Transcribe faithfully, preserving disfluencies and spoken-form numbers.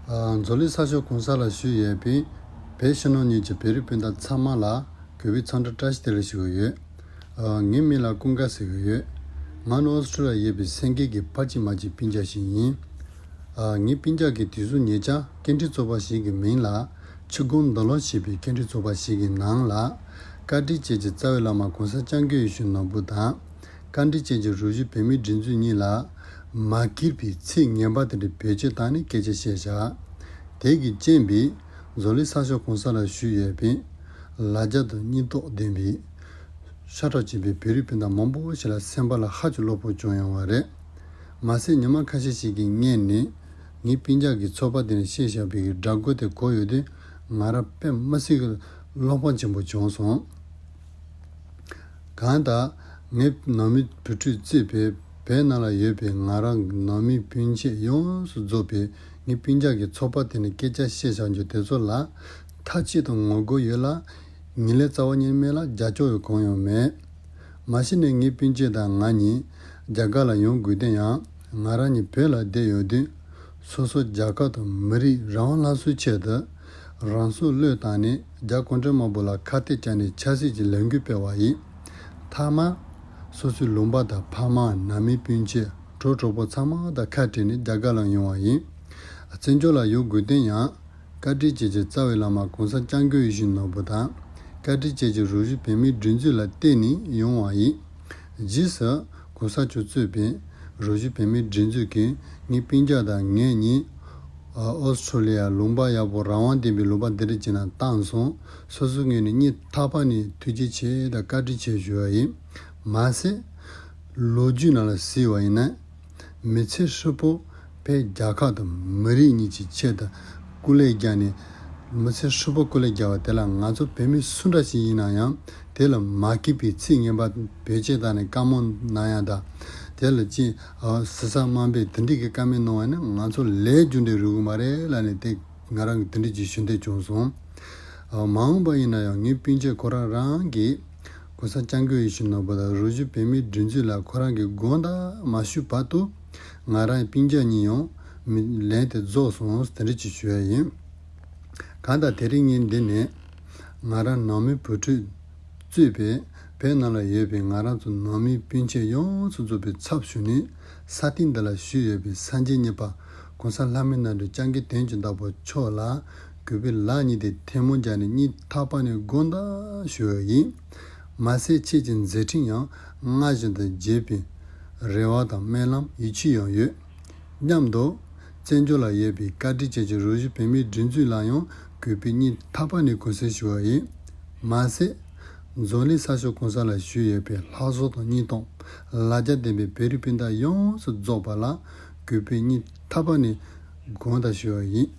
ཨ། འཛམ་གླིང་ས་ཕྱོགས་གང་ས་ལ་བཞུགས་ཡོད་པའི་བོད་ཕྱི་ནང་གཉིས་ཀྱི་བོད་རིགས་སྤུན་ཟླ་ཚང་མ་ལ་གུས་པའི་འཚམས་འདྲི་བཀྲ་ཤིས་བདེ་ལེགས་ཞུ་གི་ཡོད། ཨ། ངའི་མིང་ལ་ཀུན་དགའ་ཟེར་གི་ཡོད། ང་ནི་ཨོ་སི་ཀྲོ་ལི་ཡ་ཡོད་པའི་སེང་གེ་གི་ཕ་གཅིག་མ་གཅིག་སྤུན་ཀྱག་ཞིག་ཡིན། ཨ། ངའི་སྤུན་ཀྱག་གི་དུས་སུ་ཉེ་ཆར་སྐད་འཕྲིན་ཚོགས་པ་ཞིག་གི་མིང་ལ་ཆུ་སྒང་མདོ་ལམ་ཞེས་པའི་སྐད་འཕྲིན་ཚོགས་པ་ཞིག་གི་ནང་ལ། བཀའ་དྲིན་ཅན་གྱི་རྩ་བའི་བླ་མ་གོང་ས་སྐྱབས་མགོན་ཡིད་བཞིན་ནོར་བུ་དང་། བཀའ་དྲིན་ཅན་གྱི་རུ་བཞི་བོད་མིའི་སྒྲིག་འཛུགས་གཉིས་ལ་མ་གུས་པའི་ཚིག་ངན་པ་དེ་འདྲ་བེད་སྤྱོད་བཏང་ནས་སྐད་ཆ་བཤད་བཞག་དེ་གི་རྐྱེན་པས་འཛམ་གླིང་ས་ཕྱོགས་གང་ས་ལ་བཞུགས་ཡོད་པའི་ལ་རྒྱ་དང་སྙིང་སྟོབས་ལྡན་པའི་ཤ་ཁྲག་གཅིག་པའི་བོད་རིགས་སྤུན་ཟླ་མང་པོ་ཞིག་ལ་སེམས་པ་ལ་ཧ་ཅང་བློ་ཕམ་བྱུང་ཡོང་བ་རེད། མ་ཟད་ཉི་མ་ཁ་ཤས་ཤིག་གི་སྔོན་ནས་ངའི་སྤུན་ཀྱག་གི་ཚོགས་པ་དེ་ནས་བཤད་བཞག་པའི་སྒྲ་སྒོ་དེ་གོ་ཡོང་དུས་ང་རང་དཔེ་མི་སྲིད་ཀྱི་བློ་ཕམ་ཆེན་པོ་བྱུང་སོང་། གང་ལྟར་ངའི་ནང་མི་བུ་ཕྲུག་གཙོས་པའི་བོད་ནང་ལ་ཡོད་པའི་ང་རང་གི་ནང་མི་སྤུན་མཆེད་ཡོངས་སུ་རྫོགས་པའི་ངའི་སྤུན་ཀྱག་གི་ཚོགས་པ་དེ་ནས་སྐད་ཆ་བཤད་བཞག་རྒྱུ་དེ་ཚོ་ལ་མཐའ་གཅིག་ཏུ་ངོ་རྒོལ་ཡོད་ལ། ཉིན་ལས་རྩ་བ་ཉིད་མེད་ལ་རྒྱབ་སྐྱོར་ཡང་གང་ཡང་མེད། མ་གཞི་ནས་ངའི་སྤུན་མཆེད་དང་ང་གཉིས་རྒྱ་གར་ལ་ཡོང་དགོས་དོན་ཡང་ང་རང་གཉིས་བོད་ལ་བསྡད་ཡོད་དུས་སོ་སོ་རྒྱལ་ཁབ་དང་མི་རིགས་རང་དབང་སླར་གསོའི་ཆེད་དུ་རང་སྲོག་བློས་བཏང་ནས་རྒྱ་གུང་ཁྲན་དམར་པོ་ལ་ཁ་གཏད་བཅག་ནས་ཆབ་སྲིད་ཀྱི་ལས་འགུལ་སྤེལ་བ་ཡིན། མཐའ་མ་སོ་སོའི་ལུང་པ་དང་ཕ་མ་ནང་མི་སྤུན་མཆེད་གྲོགས་གྲོགས་པོ་ཚང་མ་དང་ཁ་བྲལ་ནས་རྒྱ་གར་ལ་ཡོང་བ་ཡིན། བཙན་བྱོལ་ལ་ཡོང་དགོས་དོན་ཡང་། བཀའ་དྲིན་ཅན་གྱི་རྩ་བའི་བླ་མ་གོང་ས་སྐྱབས་མགོན་ཡིད་བཞིན་ནོར་བུ་དང་། བཀའ་དྲིན་ཅན་གྱི་རུ་བཞི་བོད་མིའི་སྒྲིག་འཛུགས་ལ་བརྟེན་ནས་ཡོང་བ་ཡིན། རྗེས་སུ་གོང་ས་མཆོག་གཙོས་པའི་རུ་བཞི་བོད་མིའི་སྒྲིག་འཛུགས་ཀྱིས་ངའི་སྤུན་ཀྱག་དང་ངེད་གཉིས་ཨོ་སི་ཀྲོ་ལི་ཡ་ལུང་པ་ཡག་པོ་རང་དབང་ལྡན་པའི་ལུང་པ་འདི་འདྲ་ཅིག་ནང་བཏང་སོང་། སོ་སོའི་ངོས་ནས་སྙིང་ཐག་པ་ནས་ཐུགས་རྗེ་ཆེ་དང་བཀའ་དྲིན་ཆེ་ཞུ་བ་ཡིན། མ་ཟད། ལོ་རྒྱུས་ནང་ལ་གཟིགས་པ་ཡིན་ན། མི་ཚེ་ཧྲིལ་པོ་བོད་རྒྱལ་ཁབ་དང་མི་རིགས་གཉིས་ཀྱི་ཆེད་དུ་སྐུ་ལས་བརྒྱབ་ནས། མི་ཚེ་ཧྲིལ་པོ་སྐུ་ལས་བརྒྱབ་པ་དེ་ལ་ང་ཚོ་བོད་མི་སུ་འདྲ་ཞིག་ཡིན་ན་ཡང་དེ་ལ་མ་གུས་པའི་ཚིག་ངན་པ་བེད་སྤྱོད་བཏང་ནས་བཀའ་མོལ་གནང་ཡ་དང་། དེ་ལ་ཅི་ཟེར་ས་དམའ་འབེབས་དེ་འདྲ་གི་བཀའ་མོལ་གནང་བ་ནི་ང་ཚོ་ལས་རྒྱུ་འབྲས་རག་གི་མ་རེད་ལབ་ནས་དེ་ང་རང་གི་དེ་འདྲ་ཅིག་ཞུ་འདོད་བྱུང་སོང་། མ་འོངས་པ་ཡིན་ན་ཡང་ངའི་སྤུན་མཆེད་ཁོ་རང་རང་གིས་གོང་ས་སྐྱབས་མགོན་ཡིད་བཞིན་ནོར་བུ་དང་རུ་བཞི་བོད་མིའི་སྒྲིག་འཛུགས་ལ་ཁོ་རང་གི་དགོངས་དག་མ་ཞུས་བར་དུ་ང་རང་སྤུན་ཀྱག་གཉིས་ཡང་མི་ལན་དེ་རྫོགས་སོང་དེ་འདྲ་ཅིག་ཞུ་ཡ་ཡིན། གང་ལྟར་དེ་རིང་ངས་འདི་ནས་ང་རང་ནང་མི་བུ་ཕྲུག་གཙོས་པའི་བོད་ནང་ལ་ཡོད་པའི་ང་རང་ཚོ་ནང་མི་སྤུན་མཆེད་ཡོངས་སུ་རྫོགས་པའི་ཚབ་ཞུས་ནས་ས་སྟེང་འདི་ལ་བཞུགས་ཡོད་པའི་སངས་རྒྱས་གཉིས་པ་གོང་ས་ལྷ་མིའི་རྣམ་འདྲེན་སྐྱབས་མགོན་དོན་གྱི་བདག་པོ་མཆོག་ལ་གུས་པའི་ལག་གཉིས་ཏེ་ཐལ་མོ་སྦྱར་ནས་སྙིང་ཐག་པ་ནས་དགོངས་དག་ཞུ་བ་ཡིན། མ་ཟད་ཁྱེད་ཀྱི་མཛད་འཕྲིན་ཡང་སྔར་བཞིན་དུ་རྒྱས་པའི་རེ་བ་དང་སྨོན་ལམ་ཡིད་ཆེས་ཡང་ཡོད། མཉམ་དུ་བཙན་བྱོལ་ལ་ཡོད་པའི་བཀའ་དྲིན་ཅན་གྱི་རུ་བཞི་བོད་མིའི་སྒྲིག་འཛུགས་ལ་ཡང་གུས་པས་སྙིང་ཐག་པ་ནས་གུས་བརྩི་ཞུ་བ་ཡིན། མ་ཟད། འཛམ་གླིང་ས་ཕྱོགས་གང་ས་ལ་བཞུགས་ཡོད་པའི་ལྷག་བསམ་དང་སྙིང་སྟོབས། ལ་རྒྱ་ལྡན་པའི་བོད་རིགས་སྤུན་ཟླ་ཡོངས་སུ་རྫོགས་པ་ལ་གུས་པས་སྙིང་ཐག་པ་ནས་དགོངས་དག་ཞུ་བ་ཡིན།